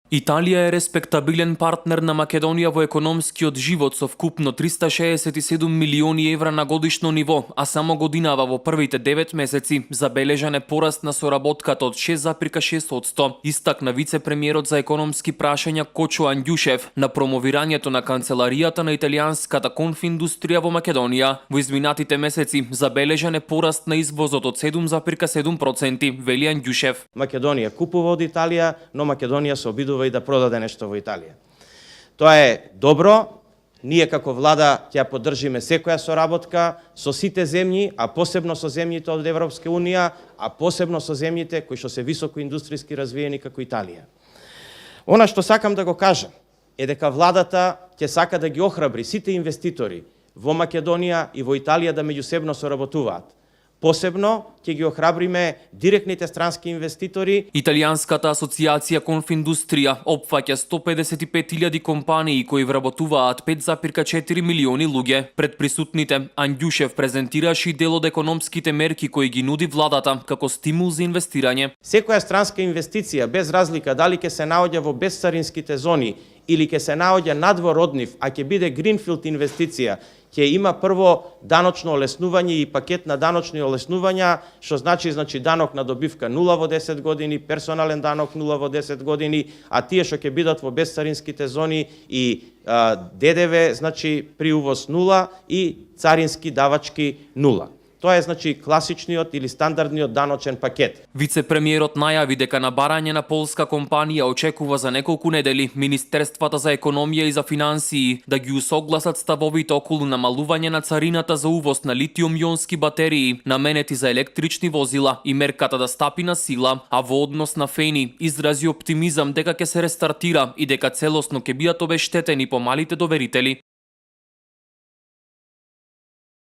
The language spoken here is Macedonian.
Италија е респектабилен партнер на Македонија во економскиот живот со вкупно 367 милиони евра на годишно ниво, а само годинава во првите 9 месеци забележан е пораст на соработката од 6,6%, истакна вице-премиерот за економски прашања Кочо Андјушев на промовирањето на канцеларијата на италијанската конфиндустрија во Македонија. Во изминатите месеци забележан е пораст на извозот од 7,7%, вели Андјушев. Македонија купува од Италија, но Македонија се обидува и да продаде нешто во Италија. Тоа е добро, ние како влада ќе поддржиме секоја соработка со сите земји, а посебно со земјите од Европска унија, а посебно со земјите кои што се високо индустријски развиени како Италија. Она што сакам да го кажам е дека владата ќе сака да ги охрабри сите инвеститори во Македонија и во Италија да меѓусебно соработуваат. Посебно ќе ги охрабриме директните странски инвеститори. Италијанската асоциација Конфиндустрија опфаќа 155.000 компании кои вработуваат 5,4 милиони луѓе. Пред присутните Андјушев презентираше и дел од економските мерки кои ги нуди владата како стимул за инвестирање. Секоја странска инвестиција, без разлика дали ќе се наоѓа во бесцаринските зони или ќе се наоѓа надвор од нив, а ќе биде гринфилд инвестиција, ќе има прво даночно олеснување и пакет на даночни олеснувања, што значи данок на добивка 0 во 10 години, персонален данок 0 во 10 години, а тие што ќе бидат во бесцаринските зони и ДДВ, при увоз 0 и царински давачки 0. Тоа е класичниот или стандардниот даночен пакет. Вице-премиерот најави дека на барање на полска компанија очекува за неколку недели Министерствата за економија и за финансии да ги усогласат ставовите околу намалување на царината за увоз на литиум-ионски батерии, наменети за електрични возила и мерката да стапи на сила, а во однос на фени изрази оптимизам дека ќе се рестартира и дека целосно ќе бидат обештетени помалите доверители.